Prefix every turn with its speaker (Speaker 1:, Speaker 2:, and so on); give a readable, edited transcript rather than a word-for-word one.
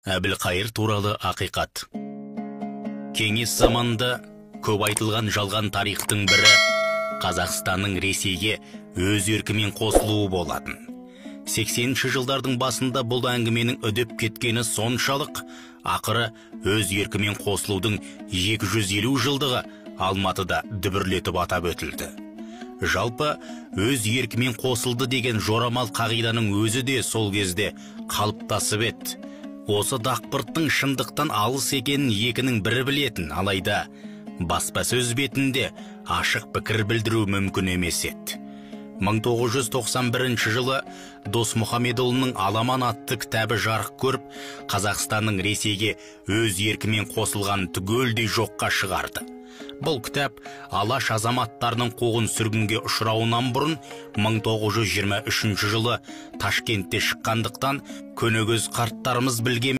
Speaker 1: Әбілқайыр туралы ақиқат. Кеңес заманында көп айтылған жалған тарихтың бірі Қазақстанның Ресейге өз еркімен қосылуы болатын. 80-ші жылдардың басында бұл әңгіменің үдеп кеткені соншалық, ақыры өз еркімен қосылудың 250 жылдығы Алматыда дүбірлетіп атап өтілді. Жалпы өз еркімен қосылды деген жорамал қағиданың өзі де сол кезде қалыптасып еді. Осы дақпырттың шындықтан алыс екенін екінің бірі білетін, алайда баспасөз бетінде ашық пікір білдіру мүмкін емес еді. 1991 жылы Досмұхамедұлының «Аламан» атты кітабы жарық көріп, Қазақстанның Ресейге өз еркімен қосылғанын түгелдей жоққа шығарды. Бұл кітап Алаш азаматтарының қуғын сүргінге ұшырауынан бұрын 1923 жылы Ташкентте шыққандықтан көнегөз қарттарымыз білген